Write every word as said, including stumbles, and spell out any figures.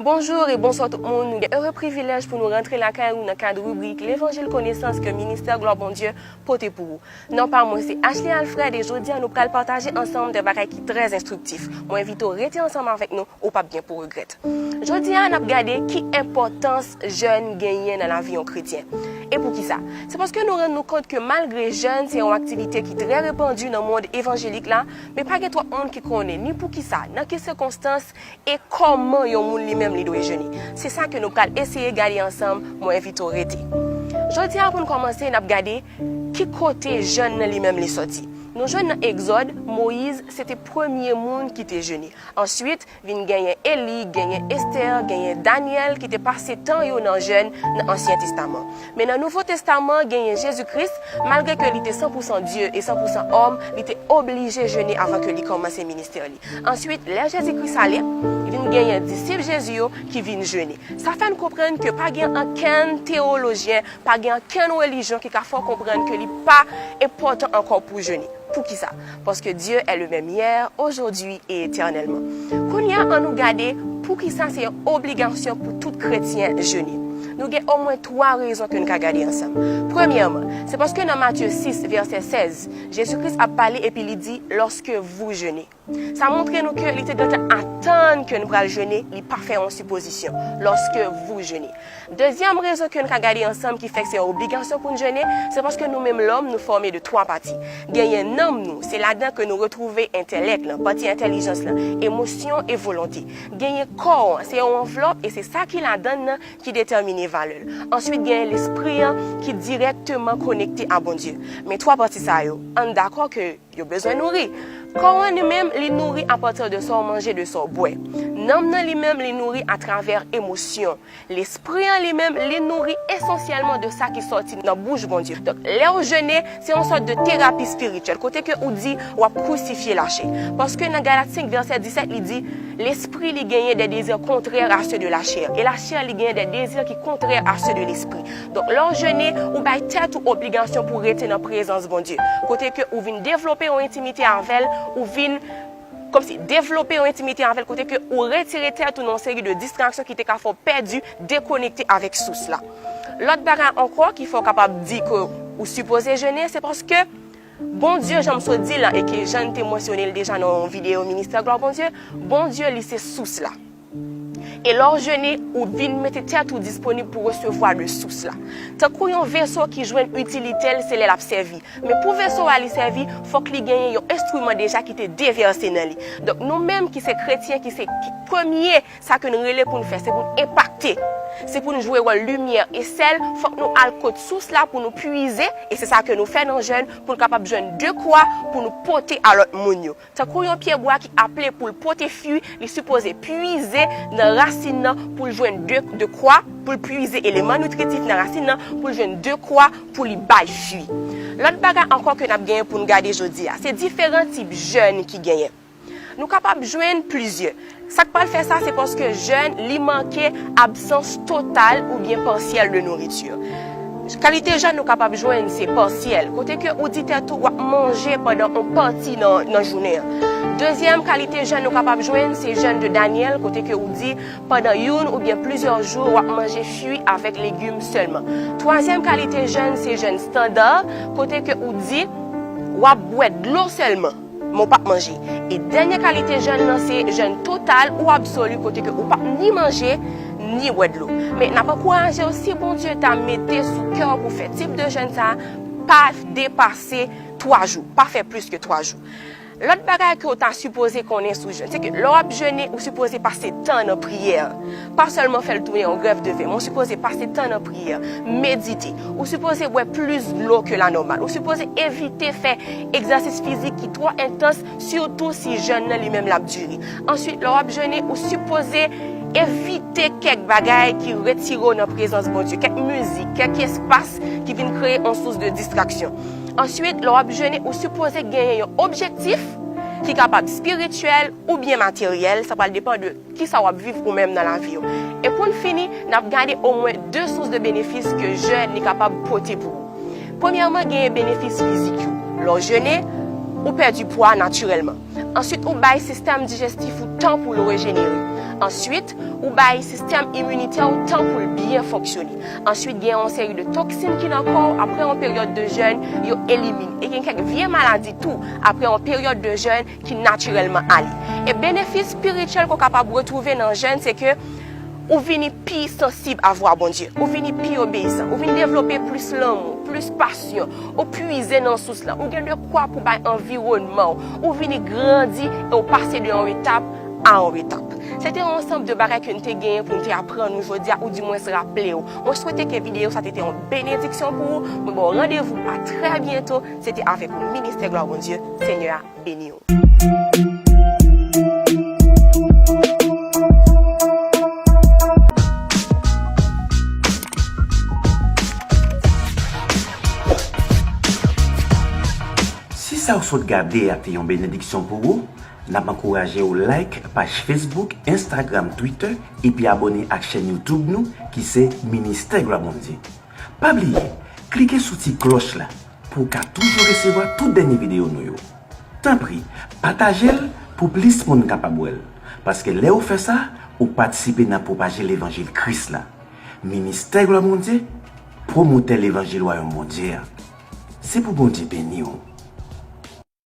Bonjou e bonswa tout moun. Nou gen ere privilèj pou nou rantre lakay ou nan kad ribrik Levanjil Konesans ke Ministè Glwa Bondye pote pou ou. Non pa mwen se Ashley Alfred e jodi a nou pral pataje ansanm de bagay ki trè enstriktif. Mwen envite w rete ansanm avèk nou, ou p ap gen pou regrèt. Jodi a n ap gade ki enpòtans jèn genyen nan lavi yon kretyen. E poukisa? Se paske nou rann nou kont ke malgre jèn se yon aktivite ki trè repandi nan mond evanjelik la, men pa gen twòp moun ki konnen ni poukisa, nan ki sikonstans e kòman yon moun li menm li dwe jene. Se sa ke nou pral eseye gade ansanm, mwen envite w rete. Jodi a pou n kòmanse, n ap gade ki kote jèn nan li menm li sòti. Nou jwenn nan Egzòd, Moyiz se te premye moun ki te jene. Answit, vin genyen Eli, genyen Estè, genyen Danyèl ki te pase tan yo nan jèn nan Ansyen Testaman. Men nan Nouvo Testaman, genyen Jezi Kris, malgre ke li te san pou san Dye e san pou san òm, li te oblije jene avan ke li kòmanse ministè li. Answit, lè Jezi Kris ale, vin genyen disip Jezi yo ki vin jene. Sa fè n konprann ke pa gen ankenn teyolojyen, pa gen ankenn relijyon ki ka fè w konprann ke li pa enpòtan ankò pou jene. Poukisa? Parce que Dieu est le même hier, aujourd'hui et éternellement. Kounye a, ann nou gade poukisa se yon obligasyon pou tout kretyen jene. Nou gen omwen twa rezon ke n ka gade ansanm. Premyèman, se paske nan Matye sis, vèsè sèz, Jezi Kris ap pale epi li di, lorsque vous jeûnez. Sa montre nou ke li te gentan atann ke n pral jene, li pa fè yon sipozisyon. Lorsque vous jeûnez. Dezyèm rezon ke n ka gade ansanm ki fè ke se yon obligasyon pou n jene, se paske nou menm lòm, nou fòme de twa pati. Genyen nanm nou, se ladan ke nou retwouve entèlèk lan, pati entèlijans lan, emosyon e volonte. Genyen kò an, se yon anvlòp e se sa ki ladan l nan ki detèmine valè l. Answit, genyen lespri an ki dirèkteman konekte a Bondye. Men twa pati sa yo, ann dakò ke yo bezwen nouri. Kò an li menm, li nouri apati de sa w manje, de sa w bwè. Nanm nan li menm, li nouri atravè emosyon. Lespri an li menm, li nouri esansyèlman de sa ki sòti nan bouch Bondye. Donk, lè w jene, se yon sòt de terapi espirityèl, kote ke ou di w ap krusifye lachè. Paske nan Galat senk vèsè disèt, li di, lespri li genyen des désirs contraires à ceux de la chair, e lachè li genyen des désirs ki kontrè a se de lespri. Donk, lè w jene, ou bay tèt ou obligasyon pou rete nan prezans Bondye. Kote ke ou vin devlope yon entimite avè l, ou vin kòmsi devlope yon entimite avè l, kote ke ou retire tèt ou nan yon seri de distraksyon ki te ka fè w pèdi, dekonekte avèk sous la. Lòt bagay ankò ki fè w kapab di ke ou sipoze jene, se paske Bondye, jan m sot di la, e ke Jan te mansyone l deja nan yon videyo Ministè Glwa Bondye, Bondye, li se sous la. E lè w jene, ou vin mete tèt ou disponib pou resevwa de sous la. Tankou yon veso ki jwenn itilite l, se lè l ap sèvi. Men pou veso a li sèvi, fòk li genyen yon enstriman deja ki te devèse nan li. Donk, nou menm ki se kretyen, ki se ki premye, sa ke n rele pou n fè, se pou n enpakte. Se pou n jwe wòl limyè e sèl, fòk nou al kot sous la pou nou puize, e se sa ke nou fè nan jèn, pou n kapab jwenn dekwa pou nou pote a lòt moun yo. Tankou yon pyebwa ki aple pou l pote fwi, li sipoze puize nan rasin nan pou l jwenn de, dekwa, pou l puize eleman nitritif nan rasin nan pou l jwenn dekwa pou li bay fwi. Lòt bagay ankò ke n ap genyen pou n gade jodi a, se diferan tip jèn ki genyen. Nou kapab jwenn plizyè. Sa k pral fè sa, se paske jèn, li manke absans total oubyen pasyèl de nouriti. Kalite jèn nou kapab jwenn se pasyèl, kote ke ou di tèt ou w ap manje pandan yon pati nan, nan jounen an. Dezyèm kalite jèn nou kapab jwenn se jèn de Danyèl, kote ke ou di pandan youn oubyen plizyè jou w ap manje fwi avèk legim sèlman. Twazyèm kalite jèn se jèn estanda, kote ke ou di w ap bwè dlo sèlman, men w p ap manje. E dènye kalite jèn nan se jèn total ou absoli, kote ke ou p ap ni manje, ni bwè dlo. Men n ap ankouraje w, si Bondye ta mete sou kè w pou fè tip de jèn sa, pa depase twa jou, pa fè plis ke twa jou. Lòt bagay ke w ta sipoze konnen sou jèn, se ke lè w ap jene, ou sipoze pase tan nan priyè. Pa sèlman fè l tounen yon grèf de ven, men w sipoze pase tan nan priyè, medite. Ou sipoze bwè plis dlo ke la nòmal. Ou sipoze evite fè egzèsis fizik ki twò entans, sitou si jèn nan li menm l ap dire. Answit, lè w ap jene, ou sipoze evite kèk bagay ki retire w nan prezans Bondye, kèk mizik, kèk espas ki vin kreye yon sous de distraksyon. Answit, lè w ap jene, ou sipoze genyen yon objektif ki kapab espirityèl oubyen materyèl, sa pral depann de kisa w ap viv ou menm nan lavi w. E pou n fini, n ap gade omwen de sous de benefis ke jèn li kapab pote pou ou. Premyèman, genyen benefis fizik yo. Lè w jene, ou pèdi pwa natirèlman. Answit, ou bay sistèm dijestif ou tan pou l rejenere. Answit, ou bay sistèm iminitè w tan pou l byen fonksyone. Answit, gen yon seri de toksin ki nan kò w, apre yon peryòd de jèn, yo elimine. E gen kèk vye maladi tou, apre yon peryòd de jèn, ki natirèlman ale. E benefis espirityèl ke w kapab retwouve nan jèn, se ke ou vini pi sansib a vwa Bondye, ou vini pi obeyisan, ou vin devlope plis lanmou, plis pasyon, ou pwize nan sous la, ou gen de kwa pou bay anviwònman w, ou vini grandi e ou pase de yon etap a yon etap. Se te yon ansanm de bagay ke n te genyen pou n te aprann ou jodi a, oudimwens raple w. Mwen swete ke videyo sa te te yon benediksyon pou ou. Mwen ba w randevou a trè byento. Se te avèk ou, Ministè Glwa Bondye. Senyè a beni w. Si sa w sot gade a te yon benediksyon pou ou, n ap ankouraje w like paj Facebook, Instagram, Twitter, epi abòne ak chèn YouTube nou ki se Ministè Glwa Bondye. Pa bliye, klike sou ti klòch la pou w ka toujou resevwa tout dènye videyo nou yo. Tanpri, pataje l pou plis moun kapab wè l, paske lè ou fè sa, ou patisipe nan pwopaje levanjil Kris la. Ministè Glwa Bondye, pwomotè levanjil Wayòm Bondye a. Se pou Bondye beni w.